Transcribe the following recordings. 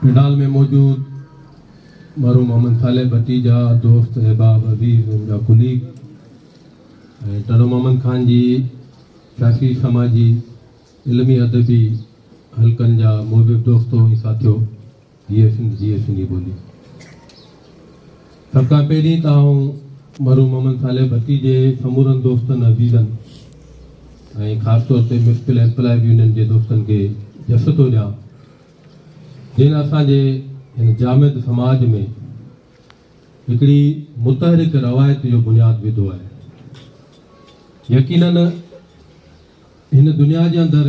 پنڊال ۾ موجود مرحوم محمد صالح ڀٽي جا دوست، احباب، عزيز، ان جا ڪليگ ۽ ٽنڊو محمد خان جي سياسي، سماجي، علمي، ادبي حلقن جا محبب دوستو ۽ ساٿيو، جيئي سنڌ، جيئي سنڌي ٻولي. سڀ کان پهرين ته آئون مرحوم محمد صالح ڀٽي جي سمورن دوستن، عزيزن ۽ خاص طور تي ميونسپل ايمپلائيز يونين جي دوستن کي جس ٿو ڏيان، جن اسان جي هن جامد سماج ۾ هڪڙي متحرڪ روايت جو بنياد وڌو آهي. يقينن هن دنيا جي اندر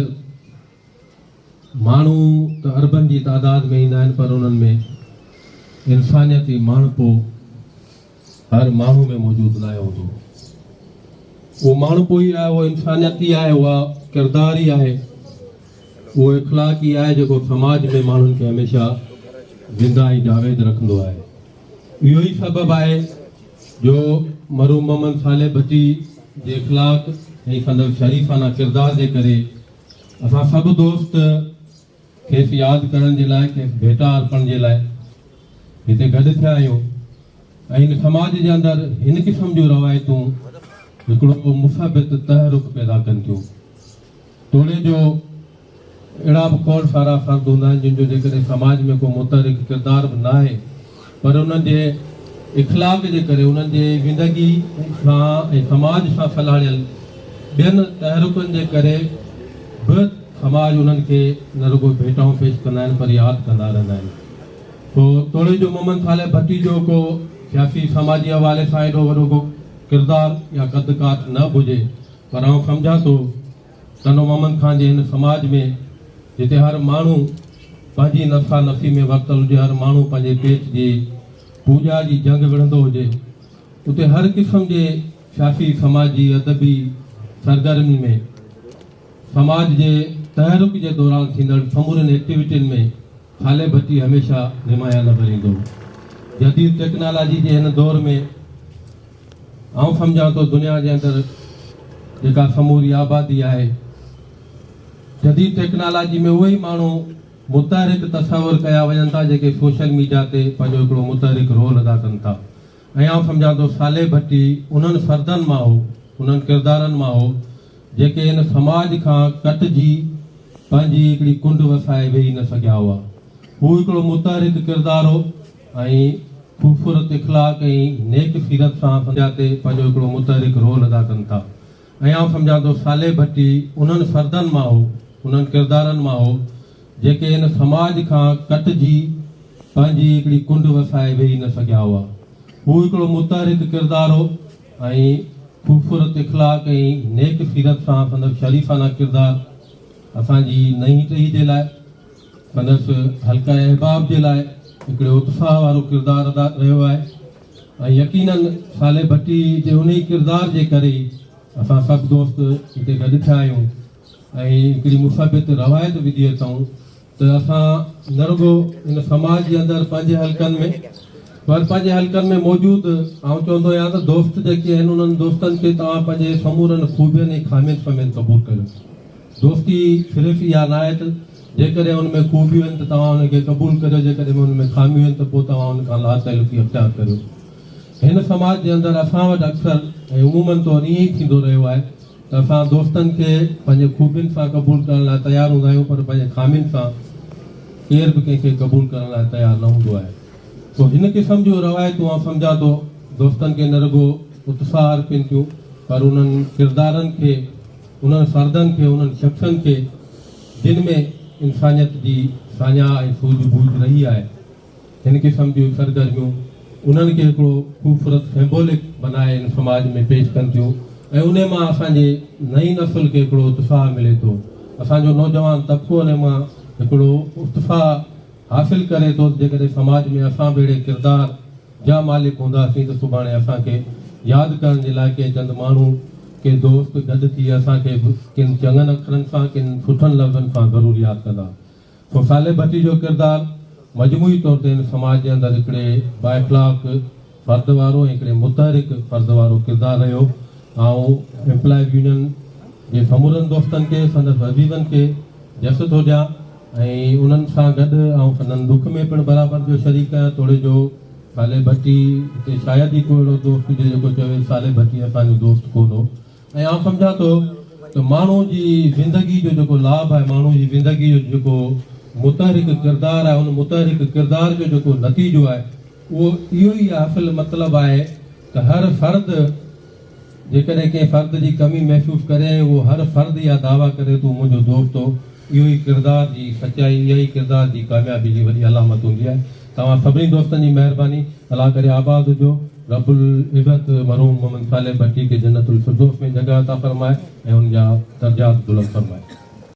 ماڻهو ته اربن جي تعداد ۾ ايندا آهن پر انهن ۾ انسانيتي ماڻهپو هر ماڻهو ۾ موجود ناهي هوندو. اهو ماڻهپو ئي آهي، اهو انسانيت ئي آهي، اها ڪردار ئي آهي، اهو اخلاق ئي آهي جيڪو سماج ۾ ماڻهن کي هميشه زنده ۽ جاويد رکندو آهي. اهو ئي سبب آهي جو مرحوم محمد صالح ڀٽي جي اخلاق ۽ سندس شريفانه ڪردار جي ڪري اسان سڀ دوست کيس ياد ڪرڻ جي لاء، کيس ڀيٽا ارپڻ جي لاء هتي گڏ ٿيا آهيون ۽ هن سماج جي اندر هن قسم جون روايتون هڪڙو مثبت تحرڪ پيدا ڪن ٿيون. توڙي جو اهڙا به کوڙ سارا فرد هوندا آهن جن جو جيڪڏهن سماج ۾ ڪو متحرڪ ڪردار به ناهي پر انهن جي اخلاق جي ڪري انهن جي زندگي سان ۽ سماج سان سلهاڙيل ٻين تحرڪن جي ڪري به سماج انهن کي نه رڳو ڀيٽائون پيش ڪندا آهن پر ياد ڪندا رهندا آهن. سو توڙي جو محمد صالح ڀٽي جو ڪو سياسي سماجي حوالي سان ايڏو وڏو ڪو ڪردار يا قد ڪاٺ نه به هجي پر آئون سمجهان ٿو ٽنڊو محمد خان جي هن سماج ۾ جتي هر ماڻهو پنهنجي نفسا نفسي ۾ ورتل هجي، هر ماڻهو پنهنجي پيٽ جي پوڄا جي جنگ وڙهندو هجي، اتي هر قسم جي سياسي، سماجي، ادبي سرگرمين ۾ سماج جي تحرڪ جي دوران ٿيندڙ سمورين ايڪٽيوٽين ۾ صالح ڀٽي هميشه نمايان نظر ايندو هو. جديد ٽيڪنالاجي جي هن دور ۾ آئون سمجهان ٿو دنيا جي اندر جيڪا سموري آبادي آهي جديد ٽيڪنالاجي ۾ اهي ئي ماڻهو متحرڪ تصور ڪيا وڃن ٿا جيڪي سوشل ميڊيا تي پنهنجو هڪڙو متحرڪ رول ادا ڪن ٿا ۽ آئون سمجهان ٿو صالح ڀٽي انهن فردن مان هو، انهن ڪردارن مان هو جيڪي هن سماج کان ڪٽجي پنهنجي هڪڙي ڪنڊ وسائي ويهي نه سگهيا هئا. هو هڪڙو متحرڪ ڪردار هو ۽ خوبصورت اخلاق ۽ نيڪ سيرت سان سمجهيا تي پنهنجو هڪڙو متحرڪ رول ادا ڪن ٿا ۽ آئون سمجهان ٿو صالح ڀٽي انهن فردن مان هو، انهن ڪردارن مان هو جيڪي هن سماج کان ڪٽجي پنهنجي هڪڙي ڪنڊ وسائي ويهي نه سگهيا هئا. هو هڪڙو متحرڪ ڪردار هو ۽ خوبصورت اخلاق ۽ نيڪ سيرت سان سندس شريفانه ڪردار اسان جي نئين ٽهي جي لاء، سندس حلقه احباب جي لاء هڪڙو اتساهه وارو ڪردار ادا رهيو آهي ۽ يقيناً صالح ڀٽي جي انهي ڪردار جي ڪري ئي اسان سڀ دوست هتي گڏ ٿيا آهيون ۽ هڪڙي مثبت روايت وڌي اٿئون ته اسان نه رڳو هن سماج جي اندر پنهنجي حلقن ۾ پر پنهنجي حلقن ۾ موجود آئون چوندو آهيان ته دوست جيڪي آهن انهن دوستن کي توهان پنهنجي سمورن خوبين ۽ خامين سميت قبول ڪريو. دوستي صرف اها ناهي ته جيڪڏهن ان ۾ خوبيون آهن ته توهان ان کي قبول ڪريو جيڪڏهن ان ۾ خاميون آهن ته پوء توهان ان کان لاتعلقي اختيار ڪريو. هن سماج جي اندر اسان وٽ اڪثر ۽ عموماً طور ائين ئي ٿيندو رهيو آهي ته اسان دوستن کي پنهنجي خوبين سان قبول ڪرڻ لاء تيار هوندا آهيون پر پنهنجي خامين سان ڪير به ڪنهن کي قبول ڪرڻ لاء تيار نه هوندو آهي. سو هن قسم جون روايتون آئون سمجهان ٿو دوستن کي نه رڳو اتساهه ارپين ٿيون پر انهن ڪردارن کي، انهن فردن کي، انهن شخصن کي جن ۾ انسانيت جي ساڃاهه ۽ سوجهه ٻوجهه رهي آهي، هن قسم جون سرگرميون انهن کي هڪڙو خوبصورت سيمبولڪ بنائي هن سماج ۾ پيش ڪن ٿيون ۽ انهي مان اسان جي نئين نسل کي هڪڙو اتساهه ملي ٿو. اسان جو نوجوان طبقو انهي مان هڪڙو اتساهه حاصل ڪري ٿو ته جيڪڏهن سماج ۾ اسان به اهڙي ڪردار جا مالڪ هونداسين ته سڀاڻي اسان کي ياد ڪرڻ جي لاء ڪي چند ماڻهو، ڪي دوست گڏ ٿي اسان کي به ڪن چڱن اکرن سان، ڪن سٺن لفظن سان ضرور ياد ڪندا. سو صالح ڀٽي جو ڪردار مجموعي طور تي هن سماج جي اندر هڪڙي بااخلاق فرد وارو ۽ هڪڙي متحرڪ فرد وارو ڪردار رهيو. آئون ايمپلائيز يونين جي سمورن دوستن کي، سندس عزيزن کي جس ٿو ڏيان ۽ انهن سان گڏ آئون سندن ڏک ۾ پڻ برابر جو شريڪ آهيان. توڙي جو صالح ڀٽي هتي شايد ئي ڪو اهڙو دوست هجي جيڪو چوي صالح ڀٽي اسان جو دوست ڪونه هو. ۽ آئون سمجهان ٿو ته ماڻهو جي زندگي جو جيڪو لاڀ آهي، ماڻهو جي زندگي جو جيڪو متحرڪ ڪردار آهي، ان متحرڪ ڪردار جو جيڪو نتيجو آهي اهو اهو ئي حاصل مطلب آهي ته هر فرد جيڪڏهن ڪنهن فرد جي ڪمي محسوس ڪري ۽ اهو هر فرد اها دعويٰ ڪري ته هو منهنجو دوست هو، اهو ئي ڪردار جي سچائي، اها ئي ڪردار جي ڪاميابي جي وڏي علامت هوندي آهي. توهان سڀني دوستن جي مهرباني. الله ڪري آباد هجو. رب العزت مرحوم محمد صالح ڀٽي کي جنت الفردوس ۾ جڳهه عطا فرمائي ۽ ان جا درجات بلند فرمائي.